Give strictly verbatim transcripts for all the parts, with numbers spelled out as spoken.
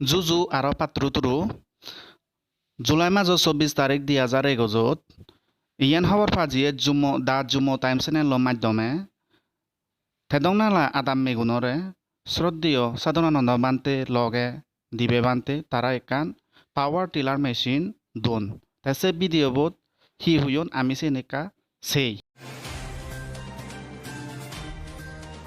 Juju aro patturu turu. July majo chobbish tarik di hajar egojot iyen hobor pajiye Jummo, The Jummo Times channel-o maddome. Tedongnala adammegunore Sroddheyo Sadhanananda Bhante loge dibe bhante tara ekkan power tiller machine don. Te se video bot hi hoyon ami siyen ekka sei.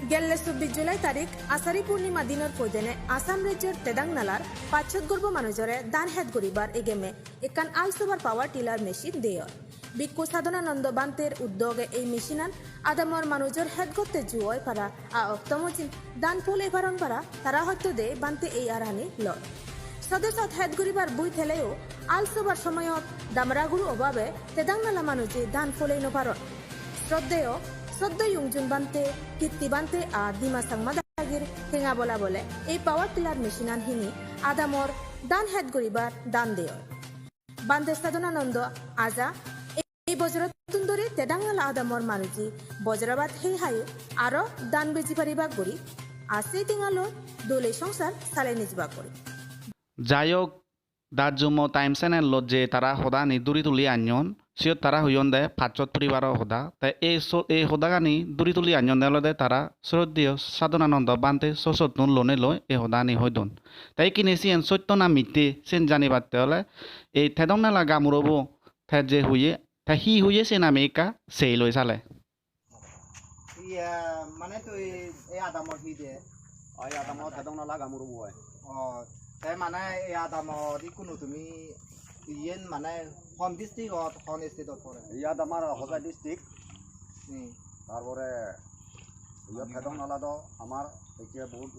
Gelle chobbish July tarik Asari Purnima dinor poidene Assam rejjor Tedangnalar pachshot gorbo manujore dan het guribar egeme ekkan alsobar power tiller machine deyon. Bhikkhu Sadhanananda Bhanter uddoge ei machine-an adamor manujor het gotte ju oi para, a okto mojin dan pole paron para, tara hoyto de Bhante ei arani loi. Sode sot het guribar bui theleo alsobar somoyot damra guru obabe Tedangnala manuje dan polei no paron. Sroddheyo Soddo Yungjun Bhante, Kirti Bhante a Dima Changma dagir tenga bola bole ei power tiller machine-an hini adamor dan het guribar dan deyon. Bhante Sadhanananda aja ei bojorottun dhuri Tedangnala adamor manuje bojorabad hei hai aro dan beji paribak guri, a sei tenga loi dole songsar salai nejibak guri. Jai hok, The Jummo Times channel-ot je tara hodani dhuri tuli anyon, siyot tara hoyon de pachshot poribaro hoda. Te ei so-, ei hodagani dhuri tuli anyon de olode tara Sroddheyo Sadhanananda Bhante sosottun lonei loi ei hodani hoi don. Te ikkine siyen sotto na mitte, siyen janibatte ole ei Tedangnala gamurobo te je hoye, te hi hoye siyen ami ekka sei loi sale. Iye, mane tui ei adamot hi de? Oi, adamot Tedangnala gamurobo oi. O, te mane ei adamot ikkunu tumi iyen mane hon district-ot, hon state-ot pore? Iyot amar Hojai district. Hmm. Tarpore iyot Tedangnala do amar ecche bohut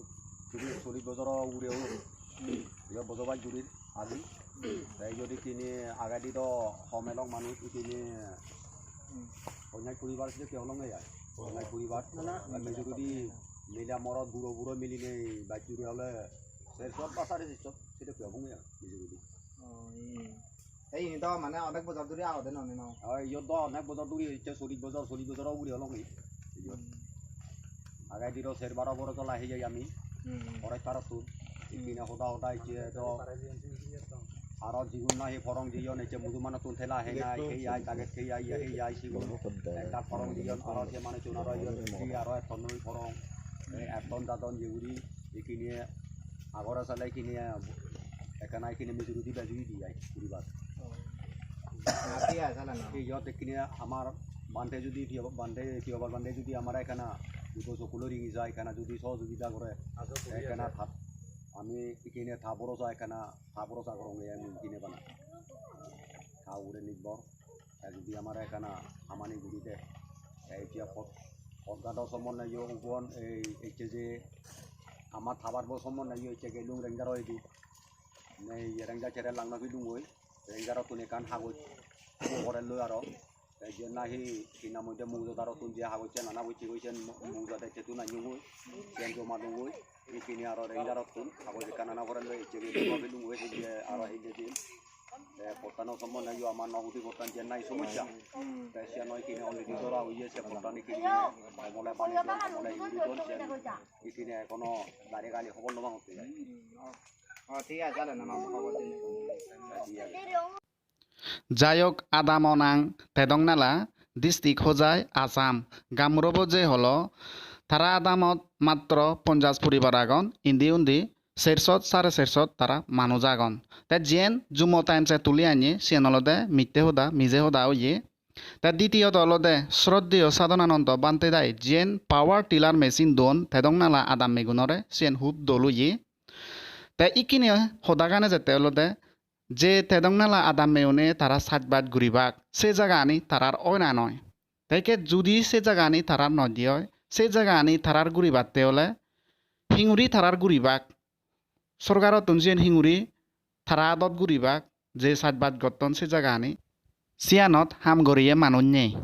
tiris chollish bojoro ugure oi. Hmm. Iyot bojobas gurir agi. Hmm. Te iyot ikkine agedi do hom elong manuj ikkine Hmm. Onnek poribar sedokke olonge ai. Onnek poribar. Mane majority mile morot buro buro milinei bacche guri ole ser sot ba sare ser sot sedokke obonge ai majority. O, ee. Ei ini do mane onek bojor dhuri agode noney no? Oi, iyot do onek bojor dhuri ecche, chollish bojor, chollish bojoro ugure olonge iyot. Hmm. Agedi do ser baro boro tola hei jai ami. Hmm. Forest Forest-tun. Hmm. Ikkine hoda hoda ecche do. Aro jigun nahi porong jeyon ecche mudumanuttun thela hei nai, hei ai, taget hei ai, hei ai sigun. Ektal porong jeyon, aro se manuchun aro iyot undi aro etton noi porong. Ei etton jadon je guri ikkine agore sale ikkine ekkana ikkine majority bej oye de ai poribar. Mati ai sale na. Iyot ikkine amar Bhante judi, Tiyo-, Bhante, Tiyobal Bhante judi amare ekkana dugo sokkulo ringi jai, ekkana judi sohojogita gore, ekkana tha-, ami ikkine ta borosa ekkana, ta borosa gorong ei ami ikkine bana. Ta ugure nirbhor. Te judi amare ekkana hamani guri de. Te ecche pot, pot gado sombonde yo ubon ei ecche je ama thabar bo sombonde yo ecche gelung ranger-o idu. Nei ranger sere langno pidungoi. Ranger-ottun ekkan hagoj gorelloi aro. Te jiyen nahi hi nang hoide moujadarotun je hagojsan ana pocche goi siyen mo-, moujadar ecchettun annyongoi, siyen joma dongoi. Ikkine aro ranger-ottun hagoj ekkan ana porelloi ecche goi joma dongoi, se je aro hille din. Te pottano sombonde yo ama Nogudi pottan jiyen nahi somosya. Te siyen ikkine already dora oye, se pottan ikkine homole bani don, homole uri don, siyen ikkine ekhono direct ani hobor no pangotte ai. O, thik age, sale na, ma hobor dile. Thik age. Jai hok, adamo nang Tedongnala, district Hojai, Assam. Gamurobo je holo, tara adamot matro ponjash poribar agon, indi undi ser sot, sare ser sot tara manuj agon. Te jiyen Jummo Times-e tuli anye, siyen olode mitte hoda, mije hoda oye. Te ditiyot olode Sroddheyo Sadhanananda Bhante dai jiyen power tiller machine don Tedongnala adammegunore, siyen hub dol oye. Te ikkine hodagane jette olode je Tedongnala adammeune tara sajbaj guribak, se jagani tarar oi na noi. Te ikke judi se jagani tarar noi de oi, se jagani tarar guribatte ole hinguri tarar guribak? Sorkarottun siyen hinguri tara adot guribak, je sajbaj gotton se jagani? Siyanot ham goriye manuj nei.